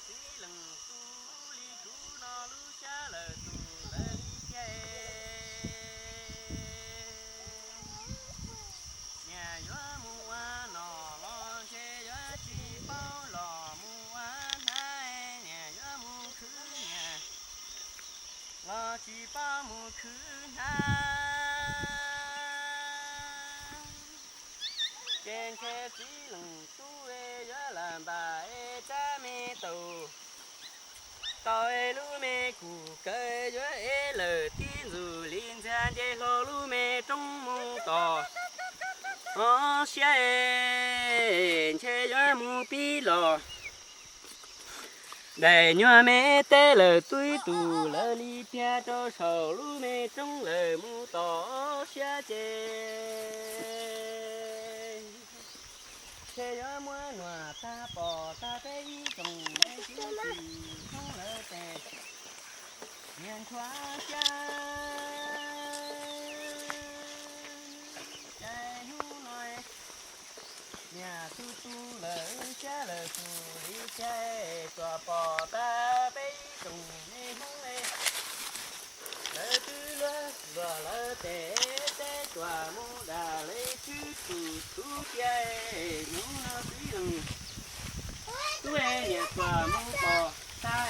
Txiv leej tub li kuv no lub siab lawm tus lawv li tiag. Niam yuav mus ua nom los ntshe yuav tsis paub los mus ua hnav, niam yuav mus khwv niam los tsis paub mus khwv hnav. Ces ntshe txiv leej tub yuav lam npam es rab me taus, tau es lub me kuv kawm yuav es lawm tib ntxuj li ntxhia nce hlo lub me roob mus tom ob siab es ntshe yuav mus pib los daim nyuag me teb lawm tub ib tus lawv li tiag rau saum lub me roob lawm mus tom ob siab ces ntshe yuav muab nuam tag pom tag peb ib tsoom me kwv tij Hmoob lawv tes niag ntshuab xyab. Ces hnub no niag tu tu lawm xyab lawm tus li cas tsuas pom tag peb ib tsoom me Hmoob lawv twb luag luag lawv tes teb tsuas mus dam li tswb tus tub tiag. Hnub no txiv leej tub niag tsuas mus pom tag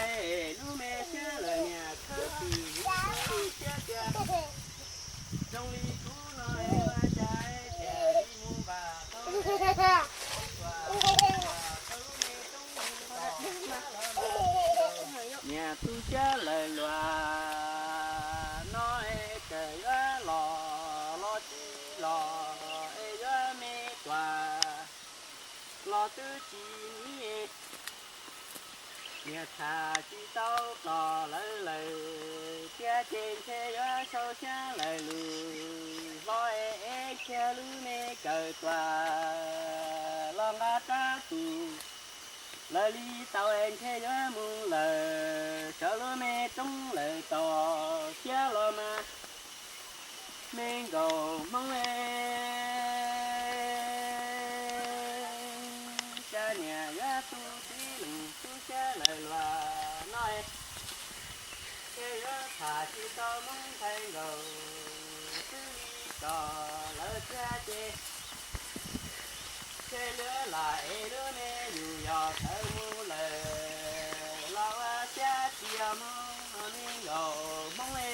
lub me siab lawm niag thawj tug lub siab tiag. Zoo li kuv no ua cas tiag li mus npam tau tsuas tau lub me roob mus pom niag tu siab lawm luag no es kawm yuav los los tsis los es yuav me tuam los twb tsis niv. Niag tham tsis tau plos lawv lawm thiab ces ntshe yuav sau xyab lawv lus hlo es kiag lub me kawm tuam los nqa rab tus lawv li tau es ntshe yuav mus lawm sawv lub me roob lawm tos thiab los mas me nkaus Hmoob es, cas niam yuav tu txiv leej tub siab lawm luag no es, ntshe yuav tham tsis tau Hmoob ntxhais nkaus xwb li tso lawv thiab ces ntshe yuav lam es lub me yus yog sawv mus lawm los ua xyab tsis yog Hmoob no me nkaus Hmoob es.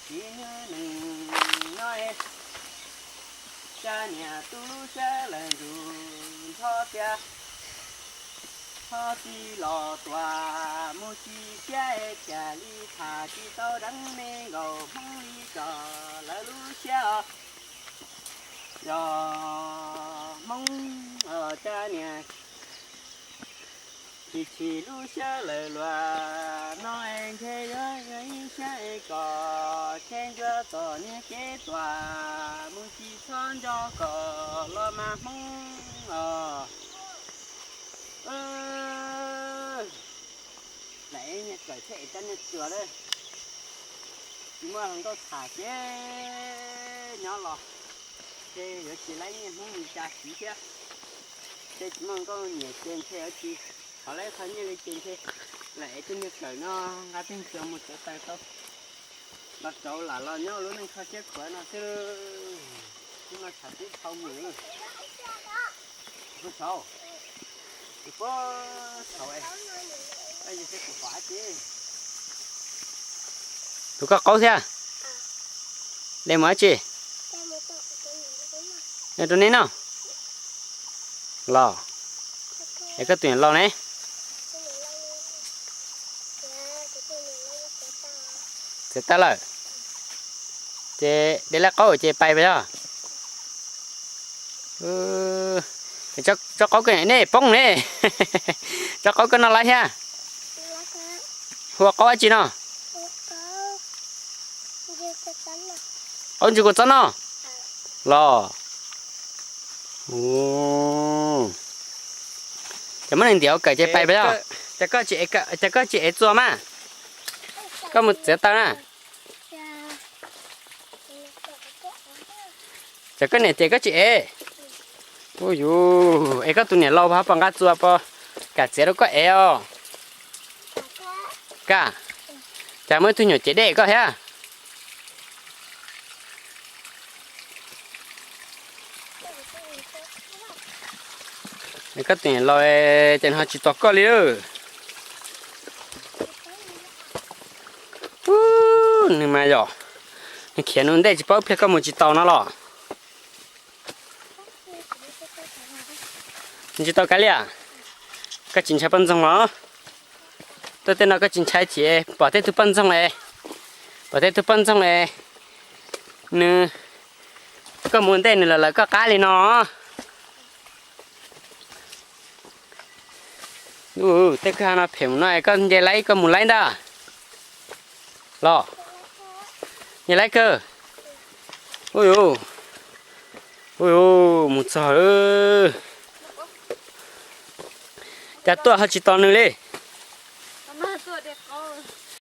Txiv neej no es, cas niam tu siab lawm ntus nrho tias ho tsis los tuam mus tsis kiag es cas li tham tsis tau deev me nkaus Hmoob li tso lawv lub siab os. Yog Hmoob cas niam chim chim lub siab lawm luag no es ntshe yuav ib siab es kom tshe ncua tom niag kev tuam mus tsis txhob nco kom los mas Hmoob os. Lam niag kawm thiab es cov niag cuas lawm, tsis muaj hluas nkauj tham ces nyob los ces yuav tsis laib niag Hmoob li cas siv thiab. Ces tsis muaj hluas nkauj nyiam ces ntshe yuav tsis thov laib qhov nyiaj li ces ntshe lam es tej niag kawm no nqa tej cuas mus txawv taws tau los rauv lam los nyob lub neej kho siab khuav no xwb. Hnub no tshav kub dhau mus li. Tus koj qaub thiab. De mus dab tsi? Nyob rau neb no los. Es koj tus niam laus ne? Txiav tawb lawm. Ces de laj qaub ces pais pem os. Tsob qaub koj nej poob ne. Tsob qaub koj noj lawm thiab. Hu ua qaub dab tsi no? Qaub ntsis kua txob no los. Ces muab neeg ntiav ua kawm ces pais pem os. Ces koj tsis ev txuas mas, koj mus txiav taws na. Ces koj niam tias koj tsis ev. Ub yus, es koj tus niam laus ho puas nqa txuas puas kam txiav rau koj ev os? Kaj, cas muaj ib tug nyuam cev dej koj thiab. Koj tus niam laus ces nws ho tsis tos koj li. Ub, nws mas yom, nws khiav nws ntej tsis paub ib pliag koj mus tsis tau no los. Nws tsis tau kav liam. Koj tsis ntshai poj ntxoog los? Tuaj tej no koj tsis ntshai ces pom tej tug poj ntxoog es, pom tej tug poj ntxoog es, nws, koj mus ntej nws lawm lawm koj qab li no. Ub, tej kwj ha no phem mus no es koj nce laib koj mus laib ntag los. Nce laib kawg. Ub yus, ub yus, mus txog lawm. Cas tuaj ho tsis tos nws li.